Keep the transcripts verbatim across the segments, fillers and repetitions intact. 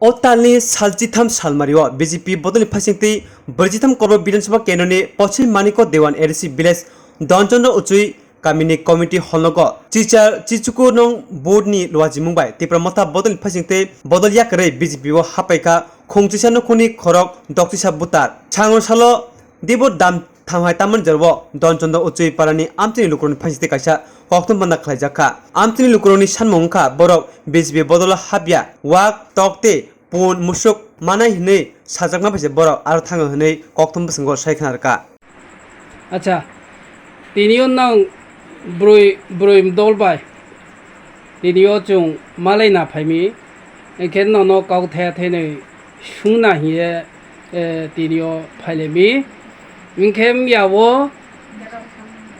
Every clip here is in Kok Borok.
O talni sal chitham salmario B J P bodolni phaisingtwi brwizitham Korbo Bidhan Sabha kendroni Pochim Maniko Dewan A D C village Donchandra Uchui kamini committee hall-nogo chichar chichuku nong board-ni luajimung bai Tipra Motha bodolni phaisingtwi bodol yakarwi B J P-o hapaikha khungchisa nukhungni khorok doktisa butar. Sangor salo Dibor dam thamhai tamani jorbo Donchondro Uchui parani amchini lukurokni phaisingtwi kaisa kokthum banda khlaijak kha. Amchini lukurokni sanmung wngkha borok B J P bodolo hapya, wak, tok tei pun, musuk manai hwnwi sajakma bai se borok aro thango hwnwi kokthum bwskango sai khna rwkha. Acha, tini o nang brwi, brwi dol bai tini o chwng malai na phaimi, hwnkhe nono kok thaya thainwi sungna hiye, eh, tini o phailaimi. Hwnkhe mya o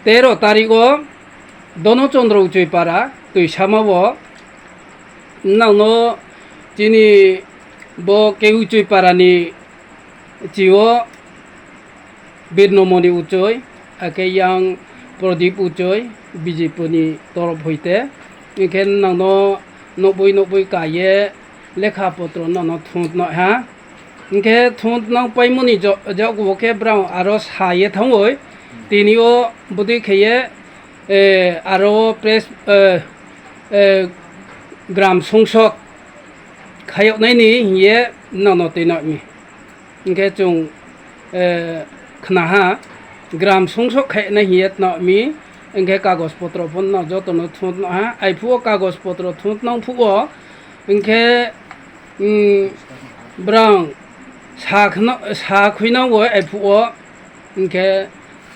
tero tarik o Dono Chondro Uchui para twi sama o nangno chini bo ke Uchui para ni chi o Birnomoni Uchoi, ake yang Pradip Uchoi, B J P ni torof hoite. Hwnkhe nangno nokboi nokboi kaiye lekha potro nono thumtno ha. Hwnkhe thumtno paimoni jo-, jagao khe brao aro saye thangoi. Tini o bwdwi kheye, eh, aro press, eh, eh, gram songsak khayoknaini hiye nono twi nokni. Hwnkhe chwng, eh, khnaha gram songsak khaina hiye tnokmi, hwnkhe kagoj potro phano jotono thumtno ha. Aiphuo kagoj potro thumtnang phuo, hwnkhe, mm, brang sa khno, sa khuinang bo aiphuo, hwnkhe,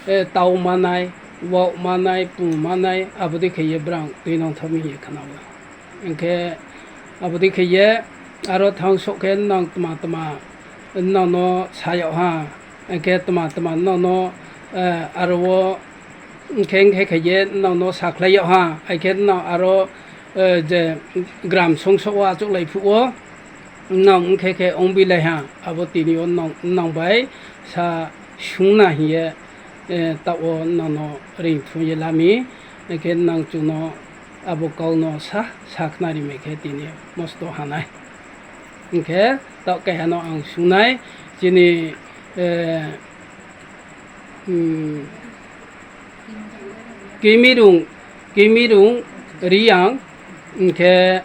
eh, tau manai, wak manai, pung manai, abodwi khaiye brang twi nangthokmi hiye khnao. Hwnkhe abodwi khaiye aro thang sok khe nang tma tma nono sayok ha, hwnkhe tma tma nono, eh, aro o hwnkhe hwnkhe khaiye nono sakhlai yok ha, haikhe no aro, eh, je gram songso o achuklai phuo nang hwnkhe khe wngbilai ha, abo tini o nang, nang bai sa sungna hiye, eh, ta o nono ring thung ye lami, hwnkhe nang chwngno abo kokno sa, sa khna rimai khe tini mosto hanai. Hwnkhe tok keha no ang sungnai, chini, eh, hmm, kimirung, kimirung Riyang, hwnkhe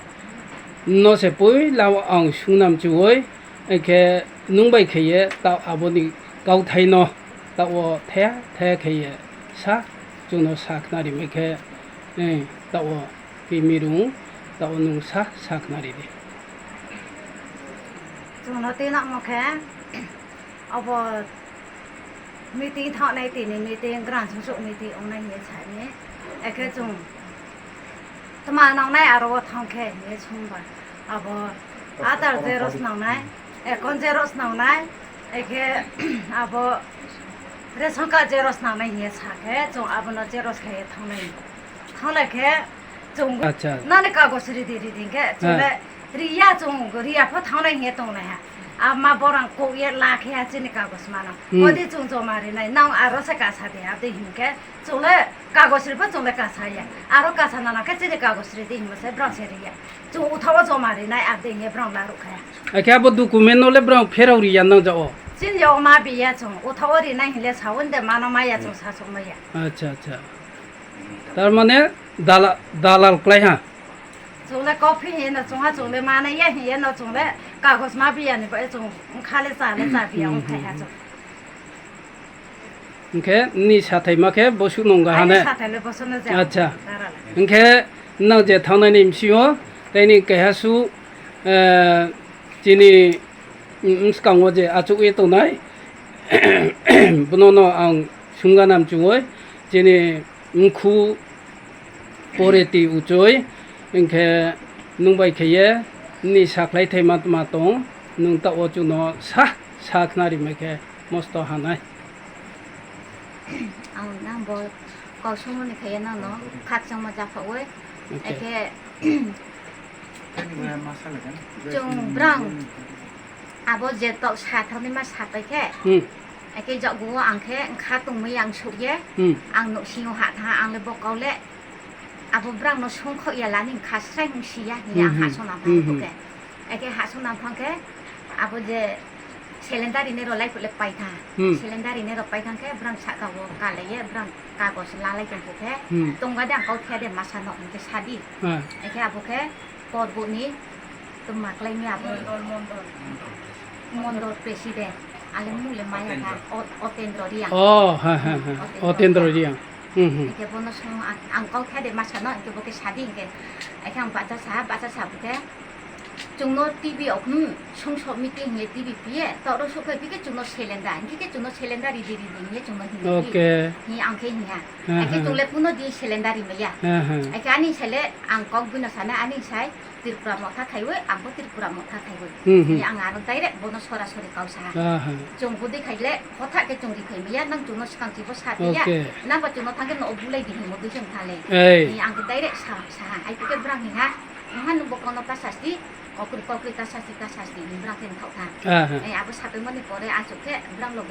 no se puila o ang sungnam chuwi, hwnkhe nung bai khaiye ta aboni kauthai no ta o thaya thaya khaiye sa, chwngno sa khna rimai khe, eh, ta o kimirung, ta o nwng sa, sa khna ridi. Chwngno twi nokmo khe, obo meeting thangnai, tini meeting, gran sungsuk meeting wngnai hinwi sani. Ekhe chwng tma nangnai aro o thang khe hinwi sungba. Abo Aadhaar xerox nangnai, account xerox nangnai, ekhe abo ration card xerox nangnai hinwi sa khe, chwng abono xerox khe thangnai. Thanglai khe chwng Acha. Nani kagoj ridi ridi khe chwng Ha. le riya, chwng riya pho thangnai hinwi tonglai ha. Ama borang kok ye la khe ha chini kagoj mano. Hmm. Odi chwng joma rinai, nang aro se kasa di, abdi hinkhe chwng le kagoj ri pho chwng le kasa ya. Aro kasa nana khe chini kagoj ridi hinma se brang se riya. Chwng utha o joma rinai, abdi hinkhe brang la rukha ya. Akhe abo document no le brang pherao riya nang ja o. Chini yo ma biya chwng, utha o rinai hinle saun de mano maya chwng Hmm. sa sok maya. Acha, acha. Tar mane dala-, dalal klai ha. Chwng le copy hinwi no chwng ha, chwng le manai ya hinwi no chwng le kagoj ma biya ni bai chwng wngkha le cha le cha biya Hmm, wngkha hmm, ya hmm. chwng. Hwnkhe nini sathai ma khe bosu nungga Ani hane. Sathai le bosu no ja. Acha. Dara le. Hwnkhe nang je thangnai ni bisingo tei ni keha su, eh, chini, mm, bwskango je achuk ye tongnai. Bono no ang sungga nam chuwi chini Mkhu poreti uchoi, hwnkhe nwng bai khe ye nini sakhlai thai ma tma tong, nwng ta o chwngno sa, sa khna rimai khe mosto hanai. Ang nang bo kosomoni khe ye nangno khakchangma japhaui, Okay. Ekhe Chwng brang abo je tok sa thangni ma sa pai khe, Hmm. Eke jagao ang khe wngkha tongmui ang suk ye, Hmm. Ang nuhsingo ha tha ang le bokol le abo brang no songkhok ya lani wngkha srai wng si ya hinwi Hmm, ang hmm. Hasona Hmm, hmm. Khe. Eke hasung nang phang khe abo je cylinder ine rok lai pule pai tha. Hmm. Cylinder ine rok pai thang khe brang saka o kalai ye brang kagos lalai tong khe Hmm. tongba de ang kau khe de masa no hingke sadi. Ah. Eke abo khe porboni to maklai mi abo mondol president ale mung le maya tha O-, Otendro Riang. Oh, ha, ha, ha. Otendro Otendro Riang. Hmm, hmm. Eke bono song ang, ang kau khe de masa no hingke bo khe sadi hingke. Eke ang bacha sa, bacha sa bo khe chungno T V o, hmm, sung sok mi te hinye T V piye, toro sok phai pike chungno cylinder, hinke ke chungno cylinder ridi ridi hinye chungno hinye. Okay. Hi ang khe hiya. Ha, Ake ha. Chungle kuno di cylinder ri maya. Ha, ha. Ake ani sele ang kok bino sana ani sai Tripura motha khaiwe, ang bo Tripura motha khaiwe. Hmm, hmm. Hi ang aro direct bono sora sori kau sa. Ha, ha. Chung budi khaile hotha ke chung ri khai maya, nang chungno skang chibo sa ya. Okay. Nang ba chungno thangke no bulai di himo dui jong thale. Ei. Hi ang direct sa, sa ha. Ai pike brang hi ha. Nang han bo kono ka sasti. Kokri kokri ta sasti ta sasti ni brang khe thok tha. Aha. Eh, abo satwi mani pore achuk khe brang lok